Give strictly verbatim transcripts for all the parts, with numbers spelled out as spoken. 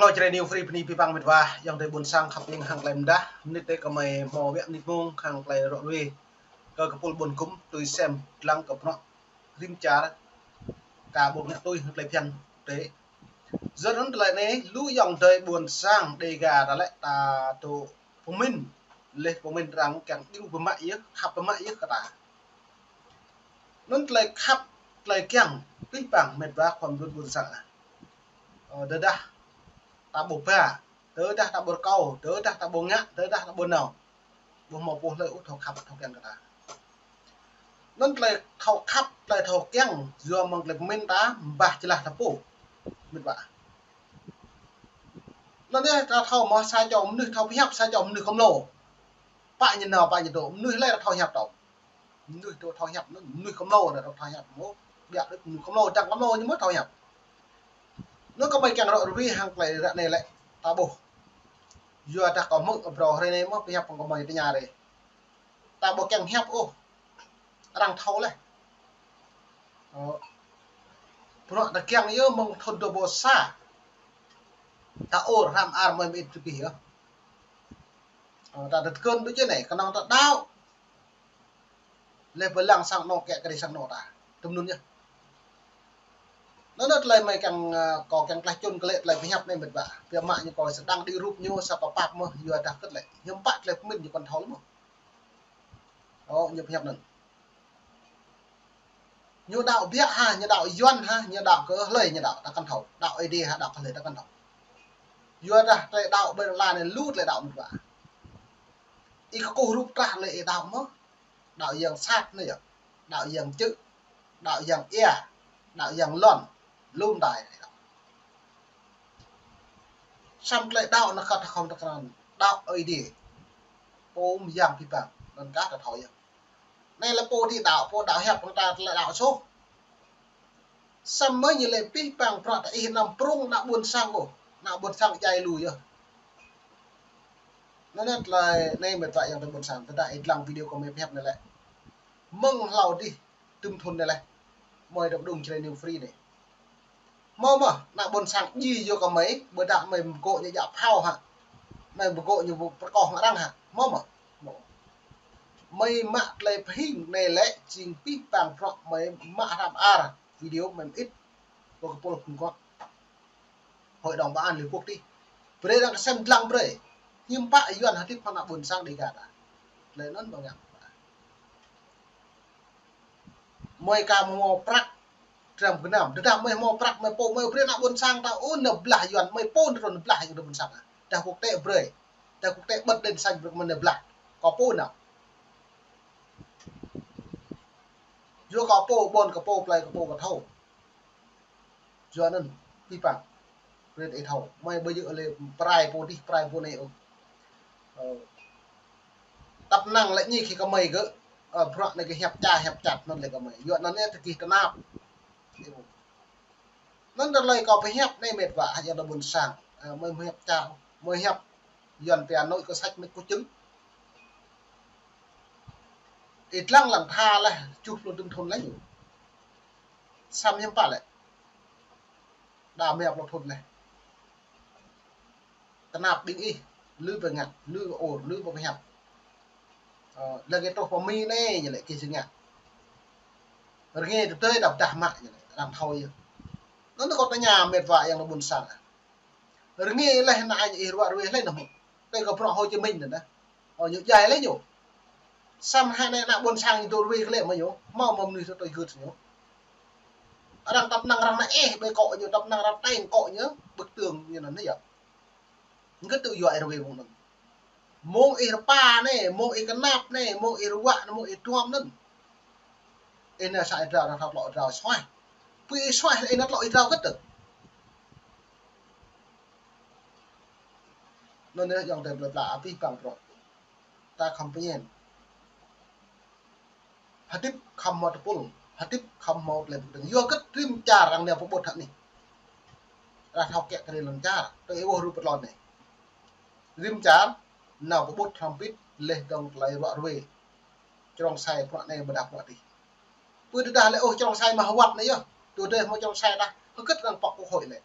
Ơ, Jrai New Free bơni abih bang met wa, ayŏng adơi ƀuôn sang khăp ing hăng tơlơi mơdah, mơnit tơ kơmơi hmâo wơ̆t mơnit mông hăng tơlơi ră ruai kơ kơpul ƀôn gŭm tui sem lăng kơ bruă rĭm čar, ka ƀuh ngă tui hăng tơlơi phiăn tê. Yua anŭn tơlơi anai, lu ayŏng adơi ƀuôn sang Dega ta lĕ ta tŭ pơmĭn, laih pơmĭn arăng kiăng đing pơmă yơh, khăp pơmă yơh kơ ta. Anŭn tơlơi khăp, tơlơi kiăng, abih bang met wa khua mơnuih ƀuôn sang ah. Ơ, tơdah ta ƀu ba, tơdah ta ƀu rơkâo, tơdah ta ƀu ngă, tơdah ta ƀu nao, ƀu hmâo pô hlơi ôh thâo khăp, thâo kiăng kơ ta. Anŭn tơlơi thâo khăp, tơlơi thâo kiăng, yua mơ̆ng tơlơi pơmĭn ta, ƀah jơlah ta pô. Met wa. Anŭn yơh ta thâo mơ̆ sa čô mơnuih thâo pơhiăp, sa čô mơnuih kơmlô. Pă ñu nao, pă ñu dŏ, mơnuih hlơi ta thâo hiăp tŏ. Mơnuih tŭ thâo hiăp, anŭn mơnuih kơmlô anŭn thâo hiăp mơ̆. Biă đôč mơnuih kơmlô, dăng kơmlô ñu mơ̆ thâo hiăp. Anŭn kơmơi kiăng ră ruai hăng tơlơi ră anai lĕ, ta ƀuh. Yua dah kâo hmư̆ phrâo hrơi anai mơ̆ pơhiăp hăng kơmơi tơña rai. Ta ƀu kiăng hiăp ôh. Arăng thâo laih. Ơ. Bruă ta kiăng yơh mơ̆ng thŭn dua ƀâo sa. Ta ur hrăm ar mơi mơit tơpih yơh. Ơ, ta tơkơn đôč yơh anai, kơnơ̆ng ta đaŏ. Laih pơlăng sang anŏ kĕ kơ ri sang anŏ ta. Tơm anŭn yơh. Anŭn tơlơi mơi kiăng, ơ, kâo kiăng tlaih čun kơ lĕ tơlơi pơhiăp anai met wa. Biă mă ñu kâo sơdang đĭ rup ñu sa pơpap mơ̆ yua dah kơt lĕ. Hiư̆m pă tơlơi pơmĭn ñu kăn thâo lĕ mơ̆. Ơ, ñu pơhiăp anŭn. Ñu đaŏ biă ha, ñu đaŏ Yuan ha, ñu đaŏ kơ hlơi ñu đaŏ, ta kăn thâo. Đaŏ Ơi Adai ha, đaŏ kơ hlơi ta kăn thâo. Yua dah tơlơi đaŏ ƀơi lŏn anai lu tơlơi đaŏ met wa. Ih kơkuh rup trah lĕ ih đaŏ mơ̆. Đaŏ yang sat anai yơh. Đaŏ yang čư̆. Đaŏ yang ia. Đaŏ yang lŏn. Lŏm đai anai đaŏ. Samơ̆ tơlơi đaŏ anŭn kơ ta khŏm ta krăn. Đaŏ Ơi Adai. Pô mơyang abih bang. Anŭn kah ta thâo yơh. Anai lĕ pô đĭ đaŏ, pô đaŏ hiăp hăng ta tơlơi đaŏ soh. Samơ̆ ñu lĕ abih bang bruă ta ih anăm prŭng ană ƀuôn sang ôh. Ană ƀuôn sang djai lu yơh. Anŭn tơlơi anai met wa ayŏng adơi ƀuôn sang, tơdah ih lăng video kơmơi pơhiăp anai lĕ. Mơ̆ng hlâo dih, tơm thŭn anai lĕ. Mơi dŏ pơdŏng Jrai New Free anai. Hmâo mơ̆, ană ƀuôn sang djai yua kơmơi, ƀôdah mơi pơgŏ ñu djă phao hă. Mơi pơgŏ ñu pơrơkoh hăng arăng hă. Hmâo mơ̆. Hmâo. Mơi mă tơlơi pơhing anai lĕ, jing abih bang bruă mơi mă hrăm ar video mơi mơit. Kơ kơpul kơkuh. Hội đồng Bảo an Liên Quốc tih. Brơi arăng kơsem dlăng brơi. Hiư̆m pă Yuan hơdip hăng ană ƀuôn sang Dega ta. Tơlơi anŭn ƀu ngă. Mơi ka hmâo prăk dram gơnam. Tơdah mơi hmâo prăk, mơi pô, mơi brơi ană ƀuôn sang ta, ơ, nao blah Yuan, mơi pô nao blah Yuan ƀuôn sang. Dah quốc tế brơi. Dah quốc tế bật đèn xanh brơi mơi nao blah. Kâo pô nao. Yua kâo pô, ƀôn kâo pô, plơi kâo pô, kâo thâo. Yua anŭn, abih bang. Brơi ih thâo. Mơi ƀu djơ̆ lĕ prai pô dih, prai pô anai ôh. Ơ. Tăp năng lĕ ñu khĭ kơmơi kơ, ơ, bruă anai kơ hiăp ča, hiăp čăt anŭn lĕ kơmơi. Yua anŭn anai tơkih tơnap. Anŭn tơlơi kâo pơhiăp anai met wa, ayŏng adơi ƀuôn sang. Ơ, mơi pơhiăp ča, mơi hiăp Yuan pia nội có sách mách có chứng. Ih lăng lăng tha laih, tơjuh pluh tơm thŭn laih ñu. Samơ̆ hiư̆m pă lĕ. Đa mơ̆ pluh thŭn laih. Tơnap ƀing ih, lu pơngăt, lu ur, lu pơhiăp. Ơ, lĕ kơ truh pơ Mi anai ñu lĕ kơ jing ngă. Rơngiă tơdơi đăp dah mă ñu lĕ, arăng thâo yơh. Anŭn kâo tơña met wa ayŏng adơi ƀuôn sang. Rơngiă laih ană ih ruă ruai laih anŭn mơ̆. Tui kơ bruă Hồ Chí Minh anŭn. Ơ, ñu djai laih ñu. Samơ̆ hă anai ană ƀuôn sang ñu dŏ ruai kơ lĕ mơ̆ ñu. Hmâo mơ̆ mơnuih tui gưt ñu. Arăng tăp năng arăng anai ih ƀơi kŏ ñu, tăp năng arăng teng kŏ ñu, bức tường ñu anŭn yơh. Gưt tui yua ih ruai mơ̆ng anŭn. Mơ̆ng ih rơpa anai, mơ̆ng ih kơnap anai, mơ̆ng ih ruă anai, mơ̆ng ih duăm anŭn. Ih nao sa ih drao, arăng thâo tlŏ ih drao suaih. Pui ih suaih, ih nao tlŏ ih drao gưt tơ. Anŭn yơh ayŏng adơi plơi pla abih bang bruă. Ta khŏm pơñen. Hơdip khŏm hmâo tơpul, hơdip khŏm hmâo tơlơi pơkơdơ̆ng. Yua kơ rĭm čar arăng nao pơƀut hă anai. Arăng thâo kĕ kơ ri lŏn čar, tui ih ƀuh rup pơtlon anai. Rĭm čar nao pơƀut hrŏm pit laih dơ̆ng tơlơi ruă ruai. Črông sai bruă anai ƀôdah bruă dih. Pui tơdah lĕ ôh črông sai mă hơwăt anai yơh. Tui tơdah hmâo črông sai dah, hơgĕt arăng pŏk quốc hội lĕ.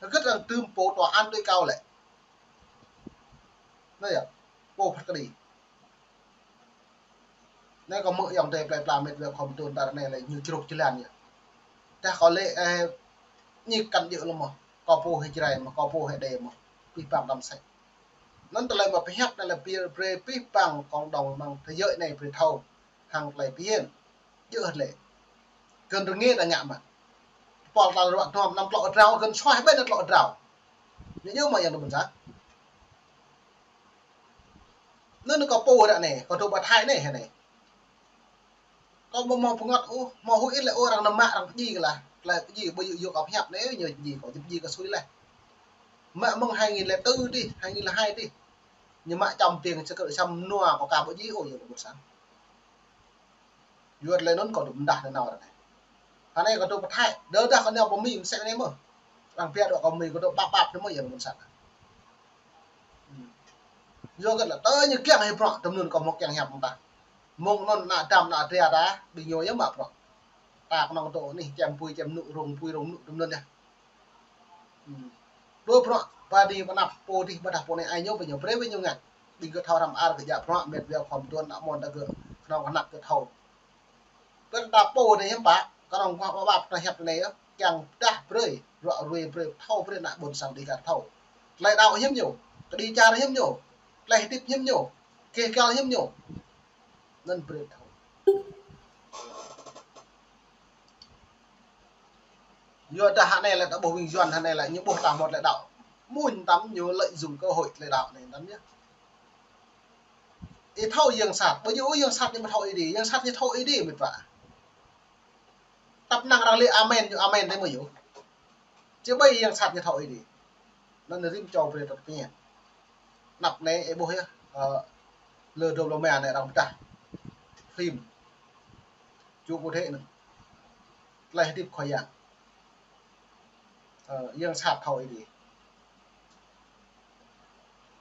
Hơgĕt arăng dưm pô tòa án tui kâo lĕ. Anai yơh, pô phat kơđi. Anai kâo hmư̆ ayŏng adơi plei pla met wa khŏm tun tar anai lĕ ñu čruk jơlan yơh. Tah kâo lĕ, ơ, ñik kăn djơ̆ lơ̆m mơ̆n. Kâo pô hĭ Jrai mơ̆n, kâo pô hĭ Êđê mơ̆n. Pih pang đăm sĕ. Anŭn tơlơi mă pơhiăp anai lĕ brơi, brơi pih pang cộng đồng mơ̆ng thế giới anai brơi thâo. Hăng tơlơi phiăn. Djơ̆ lĕ. Kơn rơngiă ană ngă mă. Pol tal ruă tơnăm năm tlŏ drao, kơn suaih ƀơi anŭn tlŏ drao. Ñu ñu mă yang đơ̆m sa. Anŭn kâo pô ră anai, kâo tŭ ƀă Thái anai hă anai. Kâo ƀu hmâo pơngăt ôh, hmâo huĭ lĕ ôh arăng nao mă arăng pơdjai kơ lah. Tơlơi pơdjai ƀu djơ̆ yua kâo pơhiăp anai, ñu pơdjai kâo, pơdjai kâo sui laih. Mă mơ̆ng hai nghìn lẻ tư dih, hai nghìn lẻ hai dih. Ñu mă čăm piêng čơkơ̆ čăm nua kâo ka ƀu djơ̆ ôh, yua kâo ƀu sang. Yua tơlơi anŭn kâo tŭ pơdah nanao ră anai. Hă anai kâo tŭ pơthai, đơđah kâo nao pơ Mi mơsĕ anai mơ̆n. Arăng pia dŏ kâo Mi kâo tŭ pap pap anai mơ̆n yơh mơ̆n sat. Yua kơ lĕ tơ ñu kiăng hĭ bruă, tơm anŭn kâo hmâo kiăng hiăp mơ̆ng ta. Mơ̆ng anŭn ană dăm ană dra ta, ƀing ñu yơh mă bruă. Ta kơnơ̆ng tŭ anih čem pui čem mơnŭ, rông pui rông mơnŭ tơm anŭn yơh. Hm. Dua bruă, ba dih pơnăp pô dih ƀôdah pô anai ai ñu ƀing ñu brơi ƀing ñu ngă. Ƀing gơ̆ thâo hrăm ar gơ̆ djă bruă met wa khŏm tun ană mơ̆n ta gơ̆ kơnơ̆ng kơnăk gơ̆ thâo. Pơ ta pô anai hiư̆m pă, kơnơ̆ng kơ ƀă ƀă ta hiăp anai yơh, kiăng pơdah brơi, ruă ruê brơi, thâo brơi ană ƀôn sang Dêgar thâo. Tơlơi đaŏ hiư̆m ñu, kơđi čar hiư̆m ñu, tơlơi hơdip hiư̆m ñu, keh kăl hiư̆m ñu. Anŭn brơi thâo. Yua dah hă anai lĕ ta ƀuh ƀing Yuan hă anai lĕ ñu ƀuh ta hmâo tơlơi đaŏ. Mơ̆n tăm ñu lợi dụng cơ hội tơlơi đaŏ anai tăm yơh. Ih thâo yang sat, ƀu djơ̆ ôh yang sat ñu mă thâo Ơi Adai, yang sat ñu thâo Ơi Adai met wa. Tăp năng arăng lĕ amen, ñu amen tơ mơ̆ yơh. Či ƀai yang sat ñu thâo Ơi Adai. Anŭn rĭm čô brơi tơlơi phiăn. Anăp anai ih ƀuh yơh, ơ, lơ dôm lơ mă anai arăng pơdah. Phim. Čŭ kơ thế anŭn. Tơlơi hơdip Khua Yang. Ơ, yang sat thâo Ơi Adai.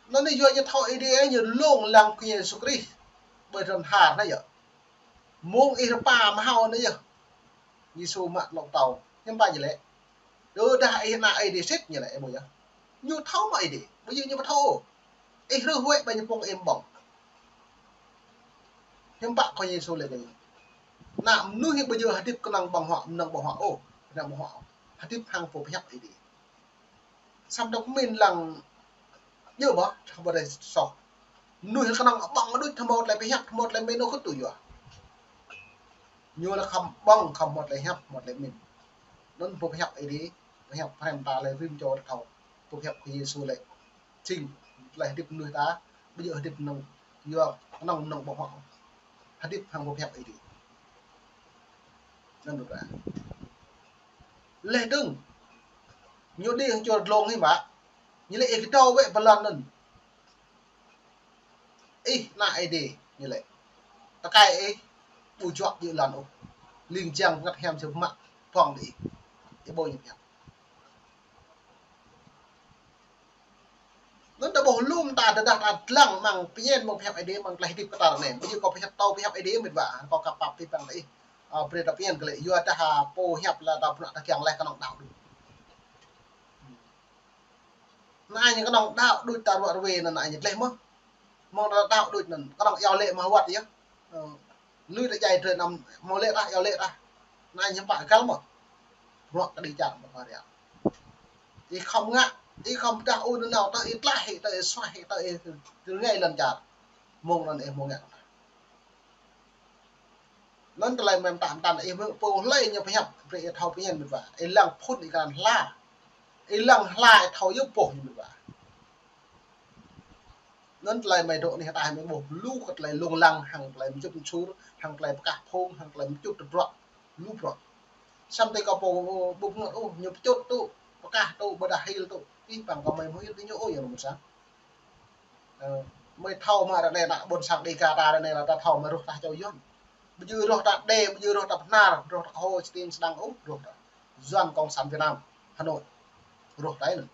Anŭn anai yua ñu thâo Ơi Adai ñu lông lăng kơ Yêsu Krist. Ƀơi trăn har anai yơh. Mơ̆ng ih rơpa mơhao anai yơh. Yêsu mă tlŏ tâo. Hiư̆m pă ñu lĕ. Đơđah ih ană Ơi Adai sĭt ñu lĕ, ih ƀuh yơh. Ñu thâo mă Ơi Adai. Ƀu djơ̆ ñu ƀu thâo. Ih rơh wĕ ƀơi ñu pŏng ih ƀơ̆ng. Hiư̆m pă kơ Yêsu lĕ kơ ñu. Ană mơnuih ƀu djơ̆ hơdip kơnơ̆ng ƀơ̆ng huă, mơnơ̆ng ƀơ̆ng huă ôh. Kơnơ̆ng ƀơ̆ng huă ôh. Hơdip hăng pơhiăp Ơi Adai. Samơ̆ tơ̆k min lăng djơ̆ ƀơ̆, tơ̆k ƀơ̆ rơsŏh. Mơnuih kơnơ̆ng ƀơ̆ng đôč tơmŏt lĕ pơhiăp, tơmŏt lĕ min ôh kơ tui yua. Ñu lĕ khŏm ƀơ̆ng, khŏm mŏt lĕ hiăp, mŏt lĕ min. Anŭn pơhiăp Ơi Adai, pơhiăp phrăm ta lĕ rĭm čô thâo. Pơhiăp kơ Yêsu lĕ. Čing, lĕ hơdip mơnuih ta, ƀu djơ̆ hơdip mơnơ̆ng, yua kơnơ̆ng mơnơ̆ng ƀơ̆ng huă. Hơdip hăng pơhiăp Ơi Adai. Anŭn ƀu ta. Leh dơ̆ng. Ñu đĭ hăng čô dlông hiư̆m pă. Ñu lĕ ih kơdâo wĕ pơ lŏn anŭn. Ih ană Ơi Adai ñu lĕ. Tơkai ih ƀu juă djơ̆ lŏn ôh. Ling jang pơngăt hiam čơmă pŏng đĭ ih. Ih ƀu ñu pơhiăp. Anŭn ta ƀuh lŏm ta đơđah ta dlăng mơ̆ng phiăn mơ̆ng pơhiăp Ơi Adai mơ̆ng tơlơi hơdip kơ ta anai. Ƀu djơ̆ kâo pơhiăp tâo pơhiăp Ơi Adai met wa. Kâo kăp pap pih pang ta ih. Ơ, brơi ta phiăn kơ lĕ. Yua dah pô hiăp lĕ ta bruă ta kiăng leh kơnơ̆ng đaŏ đôč. Anai ñu kơnơ̆ng đaŏ đôč ta ruă ruê anŭn anai ñu tleh mơ̆n. Mơ̆ng ta đaŏ đôč anŭn kơnơ̆ng iâu lĕ mă wăt yơh. Ơ, lui ta djai drơi anăm hmâo lĕ rah, iâu lĕ rah. Anai ñu pă găl mơ̆n. Bruă kơđi čar mơ̆n pơria. Ih khŏm ngă, ih khŏm pơdah ôh nanao tơ ih tlaih, tơ ih suaih, tơ ih rơngai lŏn čar. Mơ̆ng anŭn ih hmâo ngă. Anŭn tơlơi mơ̆n tam tam ih mơ̆ pô hlơi ñu pơhiăp, brơi ih thâo phiăn met wa. Ih lăng phŭn ih kăn hla. Ih lăng hla ih thâo yơh pô ñu met wa. Anŭn tơlơi mơ̆ dŏ anih ta mơ̆ ƀuh lu kơ tơlơi lông lăng, hăng tơlơi mơčŭt mơčur, hăng tơlơi pơkah phung, hăng tơlơi mơčŭt tơdruă, lu bruă. Samơ̆ tơ kâo pô ƀuh ngă ôh, ñu pơčŭt tŭ, pơkah tŭ, ƀôdah hil tŭ. Ih păng kâo mơ̆ hmâo hil tơ ñu ôh, yua anŭn mơ̆n sa. Ơ, mơ̆ thâo mă ră anai ană ƀôn sang Dêgar ta ră anai lĕ ta thâo mă rŏh tah čô Yuan. Ƀu djơ̆ rŏh ta Êđê, ƀu djơ̆ rŏh ta Bahnar, rŏh ta Kơho, Stiêng, Sơdang ôh, rŏh ta Yuan Cộng sản Việt Nam, Hà Nội. Rŏh ta anŭn.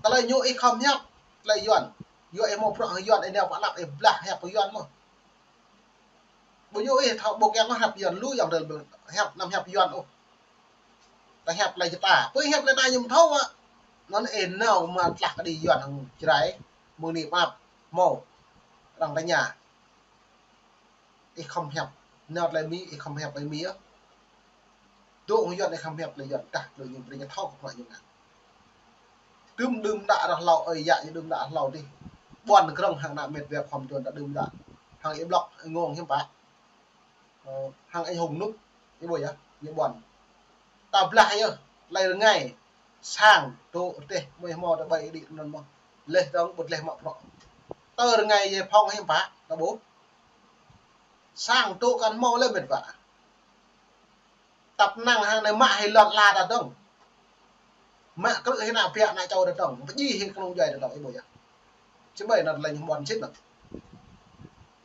Tơlơi ñu ih khŏm hiăp, tơlơi Yuan. Yua ih hmâo bruă hăng Yuan, ih nao pơ anăp ih blah hiăp Yuan mơ̆n. Ƀu djơ̆ ih thâo ƀu kiăng hiăp Yuan lu ayŏng adơi hiăp anăm hiăp Yuan ôh. ta hiăp tơlơi čơta. Pơ hiăp tơlơi anai ñu ƀu thâo ă. Anŭn ih nao mă tlah kơđi Yuan hăng Jrai, mơ̆ng anai mơak, hmâo arăng tơña. Ih khŏm hiăp, nao tơlơi Mi, ih khŏm hiăp tơlơi Mi ôh. Dŏ hăng Yuan ih khŏm hiăp tơlơi Yuan, kah tơlơi ñu brơi ñu thâo kơ prăk ñu ngă. Đưm đưm đă rơh hlâo, ơi yă ñu đưm đă hlâo dih. Ƀuăn krơ̆ng hăng ană mĕt wa khŏm Yuan đă đưm đă. Hăng ih blŏk, ih ngŏng hiư̆m pă. Ơ, hăng anh hùng nŭk, ih ƀuh yơh, ñu ƀuăn. Ta blah yơh, tơlơi rơngai, sang, dŏ, rơdêh, mơi hmâo ta ƀai đĭ anŭn mơ̆n. Leh dơ̆ng ƀu leh mă prăk. Tơ rơngai yơh phŏng hiư̆m pă, ta ƀuh. Sang, dŏ kăn hmâo leh mĕt wa. Tăp năng hăng anai mă hĭ lŏn ala ta dơ̆ng. Mă krư̆ hĭ ană ƀiă ană čô ta dơ̆ng. Pơdjai hĭ kơnung djuai ta dơ̆ng, ih ƀuh yơh. Či ƀai anŭn tơlơi ñu ƀuăn sĭt anŭn.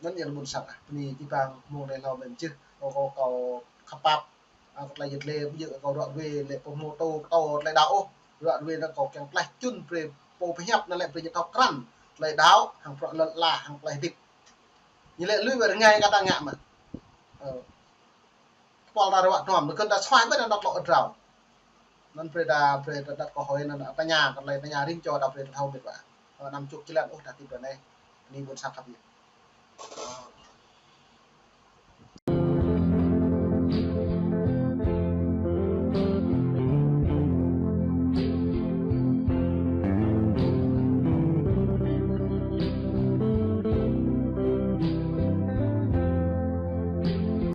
Anŭn yơh ƀôn sang ah. Bơni či pang mơ̆ng anai hlâo mơ̆n čih. Kâo, kâo, kâo khăp pap. A, kơ tơlơi yơh tơlơi ƀu djơ̆ kâo ră ruai lĕ pơhmutu kâo tơlơi đaŏ ôh. Ră ruai anŭn kâo kiăng tlaih čun brơi pô pơhiăp anŭn lĕ brơi ñu thâo krăn tơlơi đaŏ, hăng prăk lŏn ala, hăng tơlơi hơdip. Ñu lĕ lui wơ̆t rơngai kơ ta ngă mă. Ơ. Kơpal ta ruă duăm, anŭn kơ ta suaih ƀĕ anŭn tơlơi drao. Anŭn brơi ta, brơi ta đăt kơ hơi anŭn tơña, kơ tơlơi tơña rĭm čô ta brơi ta thâo mĕt wa. Ơ, năm chục či lăn ôh ta tip ră anai. Bơni ƀôn sang khăp yơh.